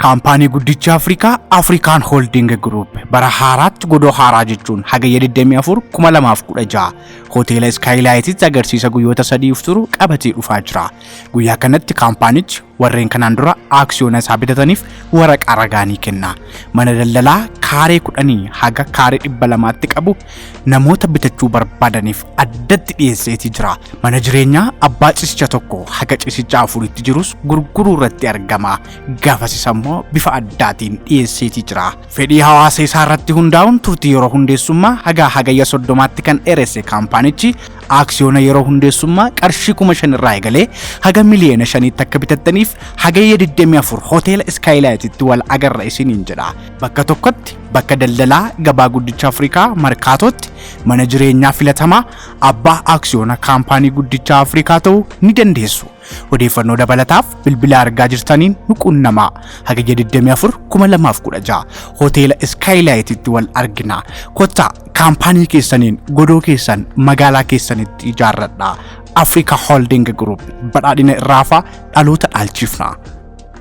Kaampaanii guddicha Afrikaa Afrikaan Holding Group bara haaraatti godoo haaraa jechuun Hagayya 24 2016 hoteela Skylight'tti agarsiisa guyyoota sadiif turu qabatee dhufaa jira. Guyyaa kanatti kaampaanichi warreen kanaan dura aaksiyoona isaa bitataniif waraqaa ragaa ni kenna. Mana daldalaa kaaree 10 haga kaaree 200tti qabu namoota bitachuu barbaadaniif addatti dhiyeesseeti jira. Mana jireenyaa abbaa ciisicha tokko haga ciisicha afuritti jirus gurguruu irratti argama. Gaafasis ammoo bifa addaatiin dhiyeesseeti jira. Fedhii hawaasa isaa irratti hundaa'uun turtii yeroo hundeessummaa haga Hagayya 30tti kan dheeresse kaampaanichi aaksiyoona yeroo hundeessummaa qarshii 5,000 irraa eegalee haga miliyoona 5tti akka bitattaniif Hagayya 24 hoteela Iskaayilaayititti wal agarra isiniin jedha. Bakka tokkotti bakka daldalaa gabaa guddicha Afrikaa Markaatootti mana jireenyaa filatamaa abbaa aaksiyoona kaampaanii guddicha Afrikaa ta'uu ni dandeessu. Odeeffannoo dabalataaf bilbila argaa jirtaniin nu qunnamaa. Hagayya 24 2016 hoteela Iskaayilaayititti wal argina. Kottaa kaampaanii keessaniin godoo keessan magaalaa keessanitti ijaarradha. Africa Holding Group, badhaadhina irraafaa dhaloota dhaalchifna.